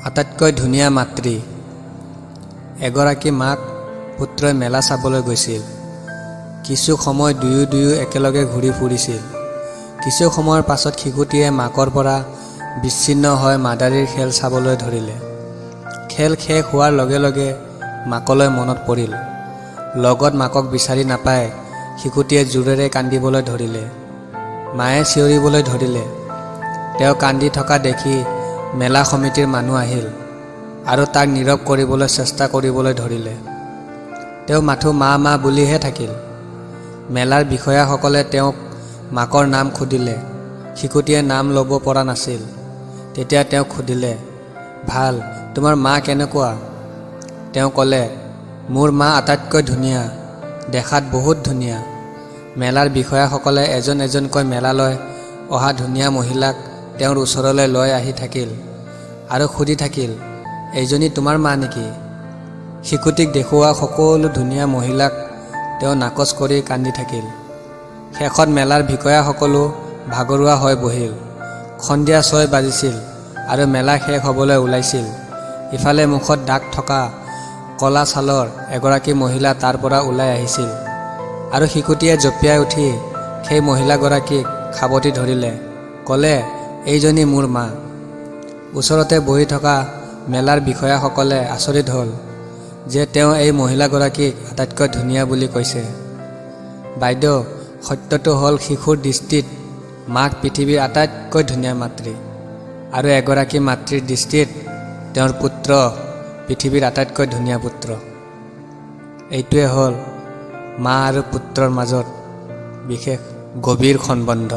আটাইতকৈ ধুনীয়া মাতৃ। এগৰাকী মাক পুত্ৰই মেলা চাবলৈ গৈছিল। কিছু সময় দুয়ো দুয়ো একেলগে ঘূৰি ফুৰিছিল। কিছু সময়ৰ পাছত শিশুটিয়ে মাকৰ পৰা বিচ্ছিন্ন হৈ মাদাৰীৰ খেল চাবলৈ ধৰিলে। খেল শেষ হোৱাৰ লগে লগে মাকলৈ মনত পৰিল। লগত মাকক বিচাৰি নাপাই শিশুটিয়ে জোৰেৰে কান্দিবলৈ ধৰিলে। মায়ে চিঞৰিবলৈ ধৰিলে। তেওঁ কান্দি থকা দেখি মেলা সমিতিৰ মানুহ আহিল আৰু তাক নীৰৱ কৰিবলৈ চেষ্টা কৰিবলৈ ধৰিলে। তেওঁ মাথো মা মা বুলিহে থাকিল। মেলাৰ বিষয়াসকলে তেওঁক মাকৰ নাম সুধিলে। শিশুটিয়ে নাম ল'ব পৰা নাছিল। তেতিয়া তেওঁক সুধিলে, "ভাল, তোমাৰ মা কেনেকুৱা?" তেওঁ ক'লে, "মোৰ মা আটাইতকৈ ধুনীয়া, দেখাত বহুত ধুনীয়া।" মেলাৰ বিষয়াসকলে এজন এজনকৈ মেলালৈ অহা ধুনীয়া মহিলাক তেওঁৰ ওচৰলৈ লৈ আহি থাকিল আৰু সুধি থাকিল, "এইজনী তোমাৰ মা নেকি?" শিশুটিক দেখুওৱা সকলো ধুনীয়া মহিলাক তেওঁ নাকচ কৰি কান্দি থাকিল। শেষত মেলাৰ বিষয়াসকলো ভাগৰুৱা হৈ বহিল। সন্ধিয়া 6 বাজিছিল আৰু মেলা শেষ হ'বলৈ ওলাইছিল। ইফালে মুখত দাগ থকা ক'লা ছালৰ এগৰাকী মহিলা তাৰ পৰা ওলাই আহিছিল আৰু শিশুটিয়ে জঁপিয়াই উঠি সেই মহিলাগৰাকীক সাৱটি ধৰিলে, ক'লে, "এইজনী মোৰ মা।" ওচৰতে বহি থকা মেলাৰ বিষয়াসকলে আচৰিত হ'ল যে তেওঁ এই মহিলাগৰাকীক আটাইতকৈ ধুনীয়া বুলি কৈছে। বাইদেউ, সত্যটো হ'ল শিশুৰ দৃষ্টিত মাক পৃথিৱীৰ আটাইতকৈ ধুনীয়া মাতৃ আৰু এগৰাকী মাতৃৰ দৃষ্টিত তেওঁৰ পুত্ৰ পৃথিৱীৰ আটাইতকৈ ধুনীয়া পুত্ৰ। এইটোৱে হ'ল মা আৰু পুত্ৰৰ মাজত বিশেষ গভীৰ সম্বন্ধ।